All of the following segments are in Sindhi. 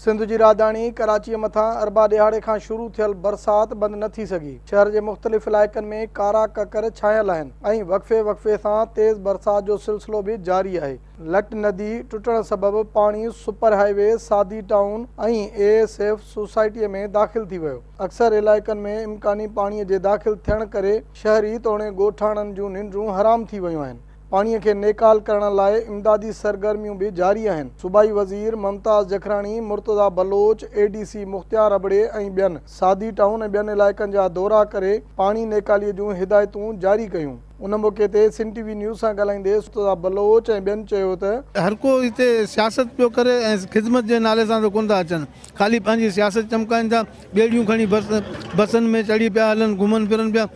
سنڌ جي راڄڌاڻي ڪراچيء مٿان اربع ڏهاڙي کان شروع ٿيل برسات بند نه ٿي سگهي. شهر جي مختلف علائقن ۾ ڪارا ڪڪر ڇانيل آهن ۽ وقفي وقفي سان تيز برسات جو سلسلو به جاري آهي. لٽ ندي ٽٽڻ سبب پاڻي super highway, Sadi town ۽ A S F سوسائٽيء ۾ داخل ٿي ويو. اڪثر علائقن ۾ امڪاني پاڻيء جي داخل ٿيڻ ڪري شهري توڻي ڳوٺاڻن جون ننڊون حرام ٿي ويون آهن. پاڻي کي نيڪال ڪرڻ لاء امدادي سرگرميون به جاري آهن. صوبائي وزير Mumtaz Jakhrani, Murtaza Baloch, A D C Mukhtiar Abro ۽ ٻين سادي ٽائون ۽ ٻين علائقن جا دورا ڪري پاڻي نيڪالي جون هدايتون جاري ڪيون. ان موقعي تي سنڌ ٽي وي نيوز سان ڳالهائيندي مرتضيٰ بلوچ ۽ ٻين چيو ته. هر ڪو هتي سياست پيو ڪري ۽ خدمت جي نالي سان ته ڪونه ٿا اچن خالي پنهنجي سياست چمڪائين ٿا ٻيڙيون کڻي بس بسن ۾ چڙهي پيا هلن گهمن ڦرن پيا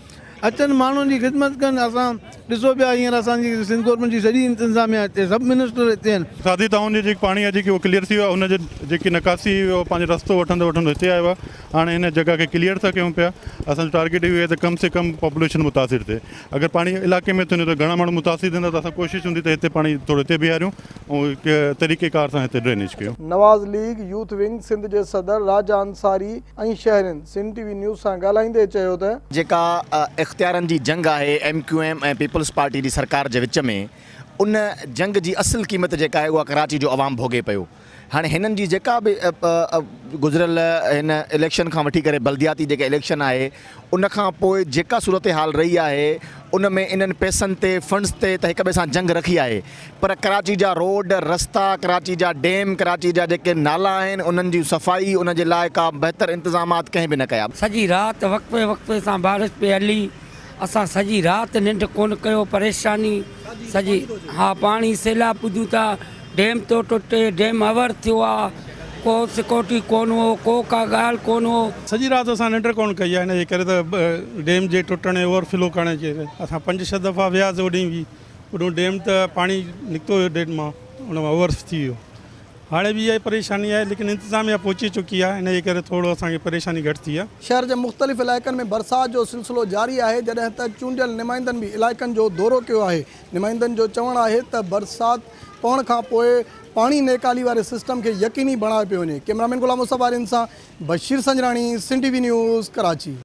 اچن ماڻهن جي خدمت ڪن اسان ڏسو پيا هينئر اسان جي سنڌ گورنمينٽ جي سڄي انتظاميا هتي سڀ منسٽر هتي آهن. سادي ٽائون جي جيڪي پاڻي آهي جيڪي اهو ڪليئر ٿي ويو آهي ان جي جيڪي نڪاسي اهو پنهنجو رستو وٺندو وٺندو هتي آيو آهي هاڻي هن جڳهه کي ڪليئر ٿا ڪيون پيا اسان جو ٽارگيٽ اهو آهي ته ڪم سي ڪم پاپوليشن متاثر ٿئي اگر پاڻي علائقي ۾ ٿو وڃي ته گهڻا ماڻهو متاثر ٿيندا ته اسان ڪوشش هوندي ته هتي پاڻي ٿورو هتي بيهاريون ۽ هڪ طريقي ڪار سان هتي ڊرينيج ڪيون. Nawaz league youth wing Sindh جي صدر راجا انصاري ۽ شهرين سنڌ ٽي وي نيوز سان ڳالهائيندي چيو ته. جيڪا اختيارن جي جنگ آهي M Q M ۽ peoples party جي سرڪار جي وچ ۾ ان جنگ جي اصل قيمت جيڪا آهي اها ڪراچي جو عوام ڀوڳي پيو هاڻي هنن جي جيڪا به گذريل هن اليڪشن کان وٺي ڪري بلدياتي جيڪا اليڪشن آهي ان کان پوء جيڪا صورتحال رهي آهي ان ۾ انهن پئسن تي فنڊز تي ته هڪ ٻئي سان جنگ رکي آهي پر ڪراچي جا روڊ رستا، ڪراچي جا ڊيم، ڪراچي جا جيڪي نالا آهن انهن جي صفائي ان جي لاء ڪا بهتر انتظامات ڪنهن به نه ڪيا. سڄي رات وقفي وقفي سان بارش پئي هلي اسان سڄي رات ننڊ ڪونه ڪيو پريشاني سڄي ها پاڻي سيلاب ٻڌون ٿا ڊيم ٿو ٽٽي ڊيم اوور ٿيو آ ڪو سڪيورٽي ڪونه هو ڪو ڪا ڳالهه ڪونه هو. سڄي رات اسان ننڊ ڪونه ڪئي آ ان جي ڪري ته ڊيم جي ٽٽڻ ۽ اوور فلو ڪرڻ جي ڪري اسان پنج ڇهه دفعا وياسي اوڏي به اوڏو ڊيم ته پاڻي نڪتو هيو ڊيم مان ان مان اوور ٿي ويو هاڻي به اها ئي پريشاني آهي ليڪن انتظاميا پهچي چڪي آهي ان جي ڪري ٿورو اسان کي پريشاني گهٽ ٿي آهي. شهر جي مختلف علائقن ۾ برسات جو سلسلو جاري آهي جڏهن ته چونڊيل نمائندن به علائقن جو دورو ڪيو آهي نمائندن جو چوڻ آهي ته برسات پوڻ کان پوء پاڻي نيڪالي واري سسٽم کي يقيني بڻايو پيو وڃي ڪئميرامين غلام مصطفيٰ آرين سان Bashir Sanjrani Sindh T V news Karachi.